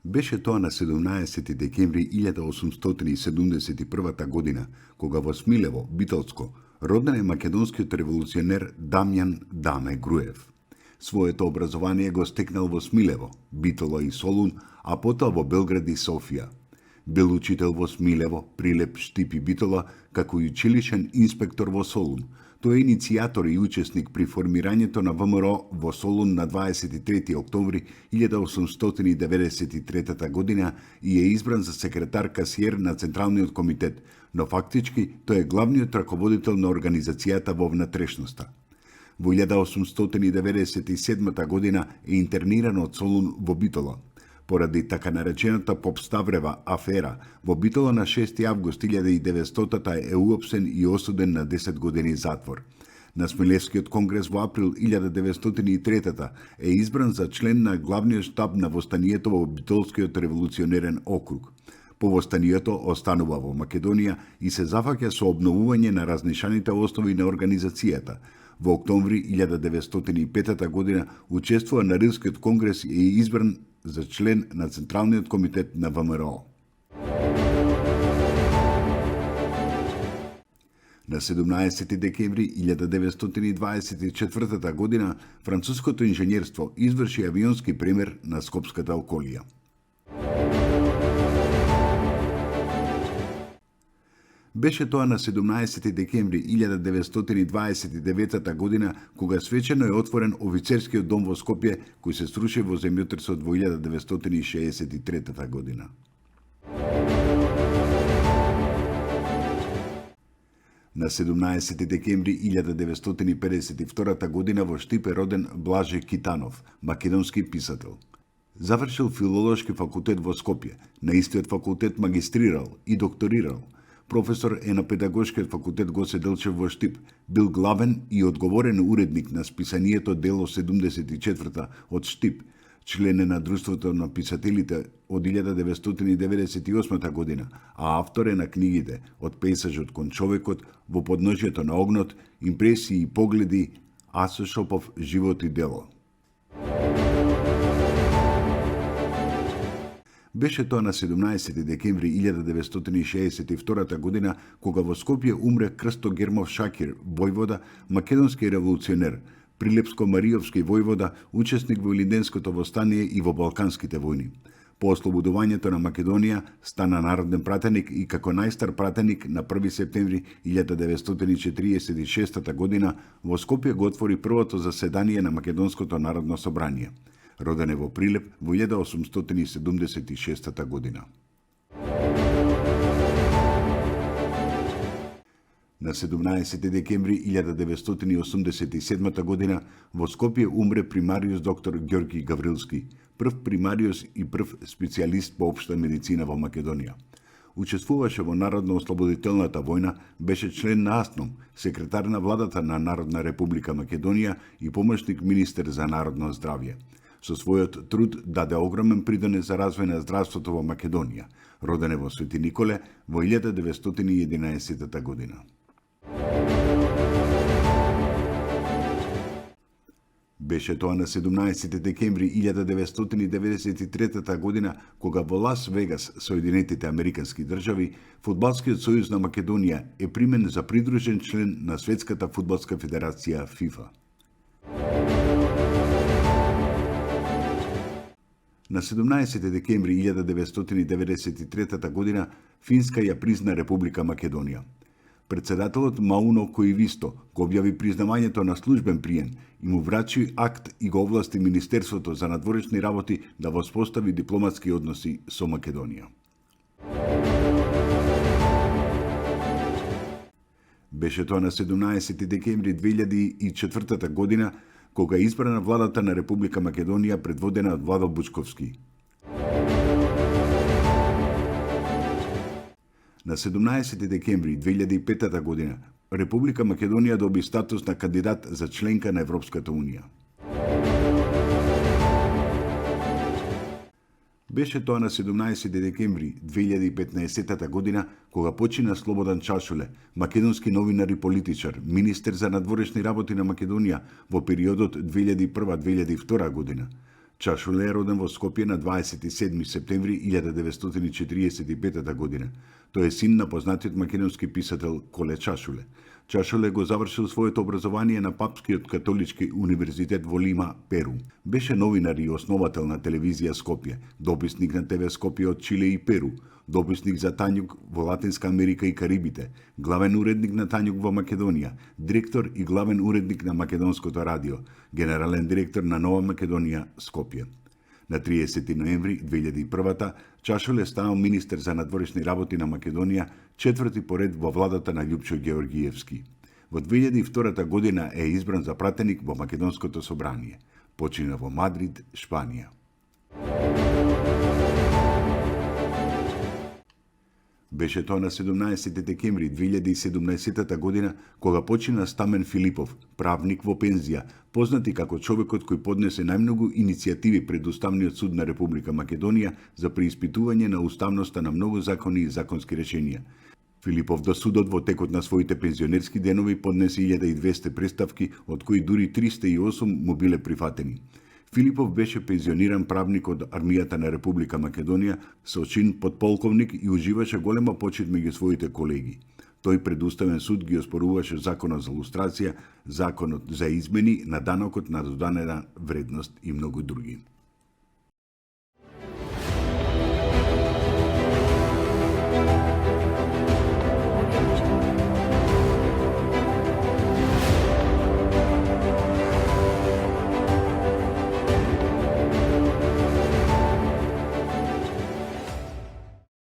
Беше тоа на 17 декември 1871 година, кога во Смилево, Битолско, роден е македонскиот револуционер Дамјан Даме Груев. Своето образование го стекнал во Смилево, Битола и Солун, а потоа во Белград и Софија. Бил учител во Смилево, Прилеп, Штип и Битола, како и училишен инспектор во Солун. Тој е иницијатор и учесник при формирањето на ВМРО во Солун на 23 октомври 1893 година и е избран за секретар касиер на Централниот комитет, но фактички тој е главниот раководител на организацијата во внатрешноста. Во 1897 година е интерниран од Солун во Битола. Поради така наречената Попставрева афера, во Битола на 6 август 1900 е уопсен и осуден на 10 години затвор. На Смилевскиот конгрес во април 1903 е избран за член на главниот штаб на востанието во Битолскиот револуционерен округ. По востанието останува во Македонија и се зафаќа со обновување на разнишаните основи на организацијата. Во октомври 1905 година учествува на Рилскиот конгрес и е избран за член на Централниот комитет на ВМРО. На 17 декември 1924 година француското инженерство изврши авионски премер на Скопската околија. Беше тоа на 17 декември 1929 година, кога свечено е отворен офицерскиот дом во Скопје, кој се сруши во земјотресот во 1963 година. На 17 декември 1952 година во Штип е роден Блаже Китанов, македонски писател. Завршил филолошки факултет во Скопје, на истиот факултет магистрирал и докторирал. Професор е на Педагошкиот факултет Гоце Делчев во Штип, бил главен и одговорен уредник на списанието Дело 74 од Штип, член е на Друштвото на писателите од 1998 година, а автор е на книгите Од пейсажот кон човекот, Во подножјето на огнот, Импресии и погледи, Асо Шопов, Живот и дело. Беше тоа на 17 декември 1962 година, кога во Скопје умре Крсто Гермов Шакир, војвода, македонски револуционер, Прилепско-Мариовски војвода, учесник во Илинденското востание и во Балканските војни. По ослободувањето на Македонија стана народен пратеник и како најстар пратеник на 1 септември 1946 година во Скопје го отвори првото заседание на Македонското народно собрание. Роден е во Прилеп во 1876 година. На 17 декември 1987 година во Скопје умре примариус доктор Ѓорги Гаврилски, прв примариус и прв специјалист по општа медицина во Македонија. Учествуваше во Народно-ослободителната војна, беше член на АСНОМ, секретар на владата на Народна република Македонија и помошник министер за народно здравје. Со својот труд даде огромен придонес за развој на здравството во Македонија. Роден е во Свети Николе во 1911 година. Беше тоа на 17 декември 1993 година, кога во Лас Вегас, Соединетите Американски држави, Фудбалскиот сојуз на Македонија е примен за придружен член на Светската фудбалска федерација ФИФА. На 17 декември 1993 година Финска ја призна Република Македонија. Председателот Мауно Коивисто го објави признавањето на службен прием и му врачи акт и го овласти Министерството за надворешни работи да воспостави дипломатски односи со Македонија. Беше тоа на 17 декември 2004 година, кога е избрана владата на Република Македонија предводена од Владо Бучковски. На 17 декември 2005 година Република Македонија доби статус на кандидат за членка на Европската Унија. Беше тоа на 17 декември 2015 година, кога почина Слободан Чашуле, македонски новинар и политичар, министер за надворешни работи на Македонија во периодот 2001-2002 година. Чашуле е роден во Скопје на 27 септември 1945 година. Тој е син на познатиот македонски писател Коле Чашуле. Чашуле го завршил своето образование на Папскиот католички универзитет во Лима, Перу. Беше новинар и основател на телевизија Скопје, дописник на ТВ Скопје од Чиле и Перу, дописник за Тањук во Латинска Америка и Карибите, главен уредник на Тањук во Македонија, директор и главен уредник на Македонското радио, генерален директор на Нова Македонија, Скопје. На 30 ноември 2001 Чашуле станал министер за надворешни работи на Македонија, четврти поред во владата на Љупчо Георгиевски. Во 2002 година е избран за пратеник во Македонското собрание. Почина во Мадрид, Шпанија. Беше тоа на 17 декември 2017 година кога почина Стамен Филипов, правник во пензија, познат и како човекот кој поднесе најмногу иницијативи пред Уставниот суд на Република Македонија за преиспитување на уставноста на многу закони и законски решенија. Филипов до судот во текот на своите пензионерски денови поднесе 1200 преставки, од кои дури 308 му биле прифатени. Филипов беше пензиониран правник од армијата на Република Македонија со чин подполковник и уживаше голема почит меѓу своите колеги. Тој пред Уставен суд ги оспоруваше законот за лустрација, законот за измени на данокот на додадена вредност и многу други.